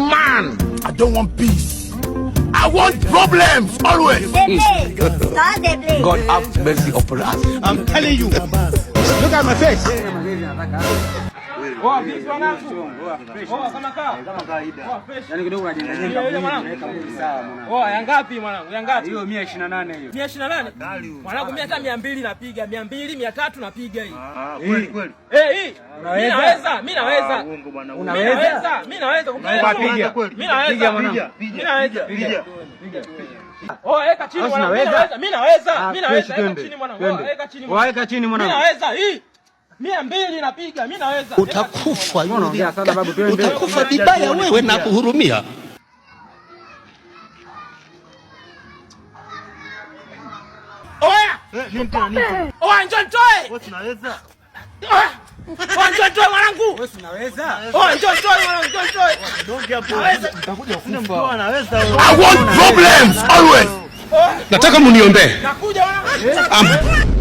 Madman. I don't want peace. I want problems always. Stop the play. God have mercy upon us. I'm telling you. Look at my face. Oa vipi mwanangu? Oa kama kaa. Kama kawaida. Oa fresh. Yaani kidogo unajenga jenga Ile mwili, mwanangu. unaweka mwili sawa mwanangu. Oa ya ngapi mwanangu? Ya ngapi? Hiyo 128 hiyo. 128? Mwanangu mimi hata 200 napiga, 200, 300 napiga hii. Kweli kweli. Eh, hii. Mimi Unaweza? naweza, mimi naweza. Uongo bwana. Mimi naweza, mimi naweza. Piga kweli. Mimi naweza. Piga mwanangu. Mimi naweza. Piga. Oh, weka chini Sasa mwanangu. Mimi unaweza? naweza, mimi naweza, Ah, mimi naweza. fresh, Weka twende. chini mwanangu. Twende. Oh, weka chini mwanangu. Weka chini Mimi mwanangu. naweza hii. 200 napiga, mimi naweza. Utakufa Mbona unaongea sana babu, twende. utakufa vibaya wewe na kuhurumia. Oya! Nini tena nini? Oya, njoo nitoe. Wewe tunaweza? Oya! Oya, njoo nitoe mwanangu. Wewe unaweza? Oya, njoo nitoe mwanangu, njoo nitoe. Donge hapo. Naweza. Mtu anaweza wewe. I want problems always. Nataka muniombee. Nakuja mwanangu.